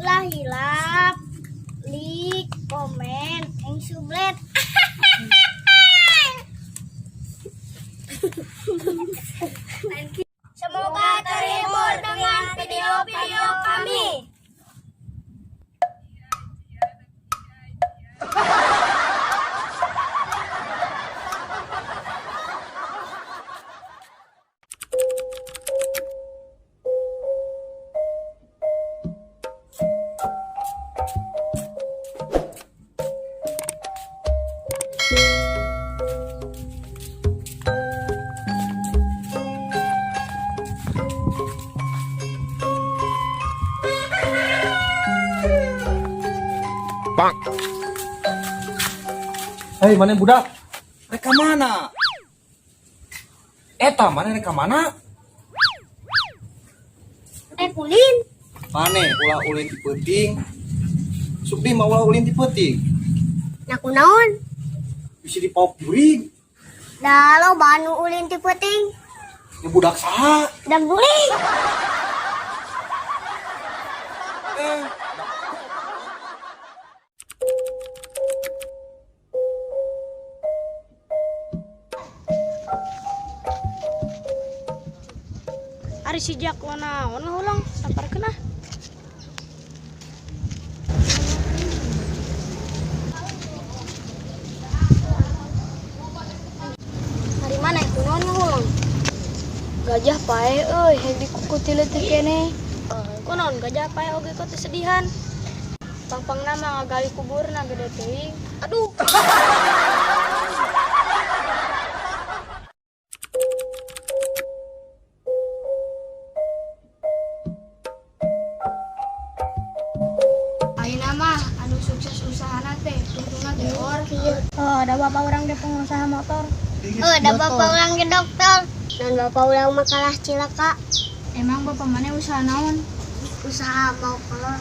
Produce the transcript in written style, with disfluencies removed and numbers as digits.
Ulah hilap, like, komen, and subscribe. Semoga terhibur dengan video-video kami. Bang. Hei, mana budak? Rek ka mana? Eta mana rek ka mana? Eh, kulin. Mane ulah ulin ti peuting. Supdi mah ulah ulin ti peuting. Nah, kunaon? Bisa dipaok jurig. Dah lo banu ulin ti peuting. Ya budak saha? Dan guling. Eh, Ari si Jako naon ulang samparkeun ah. Ari mana kunaon ngulang? Gajah pae euy, hek dikukuti leutik keneh. Kunaon gajah pae oge kok teu sedihan. Pangpangna mah ngagali kuburna gede teuing. Aduh. Ayeuna mah anu sukses usahana teh tungtungna geor. Oh, ada bapak orang ge pengusaha motor. Oh, ada bapak orang ge dokter. Dan bapak orang mah kalah cilaka. Emang bapak mana usaha naon? Usaha mau kolor.